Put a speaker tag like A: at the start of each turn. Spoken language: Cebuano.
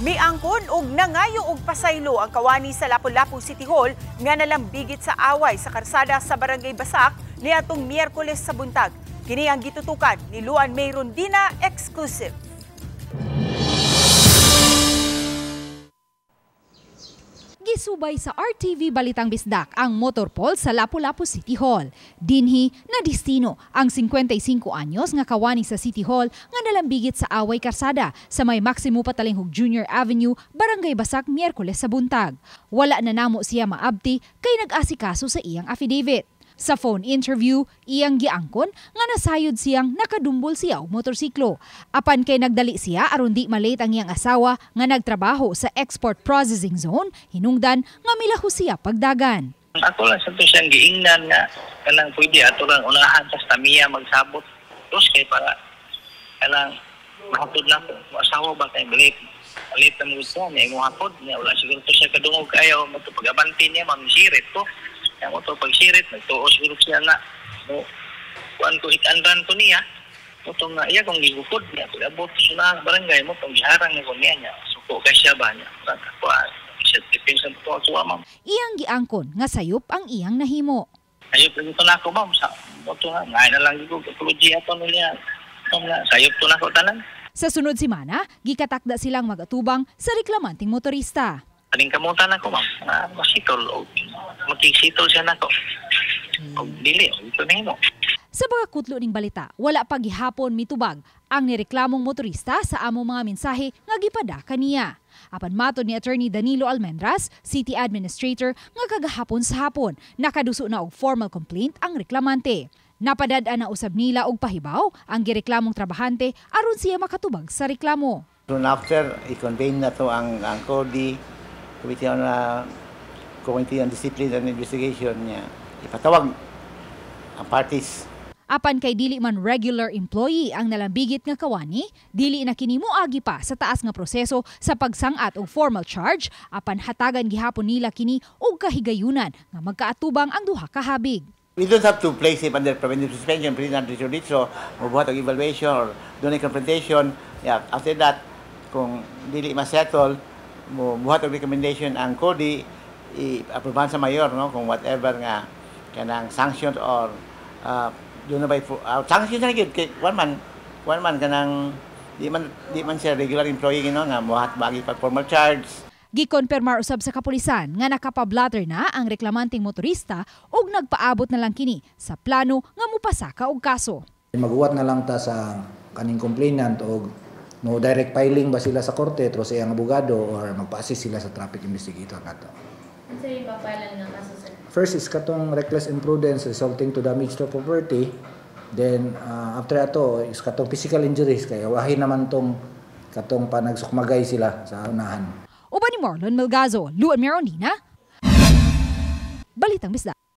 A: Miangkon og nangayo og pasaylo ang kawani sa Lapu-Lapu City Hall nga nalambigit sa away sa karsada sa Barangay Basak niadtong Miyerkules sa buntag. Kini ang gitutukan ni Luan May Rondina, exclusive.
B: Gisubay sa RTV Balitang Bisdak ang motorpole sa Lapu-Lapu City Hall. Dinhi na destino ang 55 anyos nga kawani sa City Hall nga nalambigit sa away karsada sa may Maximo Patalinghug Junior Avenue, Barangay Basak, Miyerkules sa buntag. Wala na namo siya maabti kay nag-asikaso sa iyang affidavit. Sa phone interview, iyang giangkon nga nasayod siyang nakadumbol siya og motorsiklo. Apan kay nagdali siya aron di malate ang iyang asawa nga nagtrabaho sa Export Processing Zone, hinungdan nga milaho siya pagdagan.
C: Ako lang sa to siyang giingnan nga kanang pwede ato lang unahan sa tamiya magsabot. Tapos kay para kanang mahatod na ko asawa ba kay late. Late na mo siya niya imong hatod niya wala siguro to siya kadungog kayo mo to pag-abante niya ma'am sirit ko. Ang auto pagsirit, nagtuo siguro siya nga. No, kuan ko hit and run ko niya. Mo nga iya kung gigukod niya, pag-abot sa barangay mo, kung giharang niya ko niya niya. Suko kay siya ba niya. Kuan, siya tipin sa to ako ma'am.
B: Iyang giangkon nga sayop ang iyang nahimo.
C: Sayop lagi to nako ma'am sa mo to nga ngay na lang gigug apology ato niya. Nga sayop to nako tanan.
B: Sa sunod semana, gikatakda silang mag-atubang sa reklamanting motorista.
C: Aning kamutan ako ma'am, masitol o makigsitol siya nako. O dili, ito nimo.
B: Sa pagkakutlo ning balita, wala pa gihapon mitubag ang nireklamong motorista sa among mga mensahe nga gipada kaniya. Apan matod ni Attorney Danilo Almendras, City Administrator, nga kagahapon sa hapon, nakaduso na og formal complaint ang reklamante. Napadad-an na usab nila og pahibaw ang gireklamong trabahante aron siya makatubag sa reklamo.
D: Soon after, i-convene na to ang CODI, Committee on Discipline and Investigation niya. Ipatawag ang parties.
B: Apan kay dili man regular employee ang nalambigit nga kawani, dili na kini moagi pa sa taas nga proseso sa pagsangat og formal charge, apan hatagan gihapon nila kini og kahigayunan nga magkaatubang ang duha ka habig.
D: We don't have to place him under preventive suspension, pwede na dito, mabuhat og evaluation or doon confrontation. Yeah, after that, kung dili ma-settle, buhat og recommendation ang CODI, i-aprobahan sa mayor, no, kung whatever nga kanang sanctions or doon na ba sanctions na gyud kay one man kanang di man siya regular employee no nga muhat bagi pag formal charge.
B: Gikonfirmar usab sa kapulisan nga nakapablatter na ang reklamanting motorista ug nagpaabot na lang kini sa plano nga mupasaka og kaso.
E: Maguwat na lang ta sa kaning complainant og no direct filing ba sila sa korte through sa iyang abogado or magpa-assist sila sa traffic investigator nato.
F: Unsa yung pa-file nga kaso, sir?
E: First is katong reckless imprudence resulting to damage to property. Then after ato is katong physical injuries kay wahin naman tong katong panagsukmagay sila sa unahan.
B: Uban ni Marlon Melgazo, Luan Merondina, Balitang Bisdak.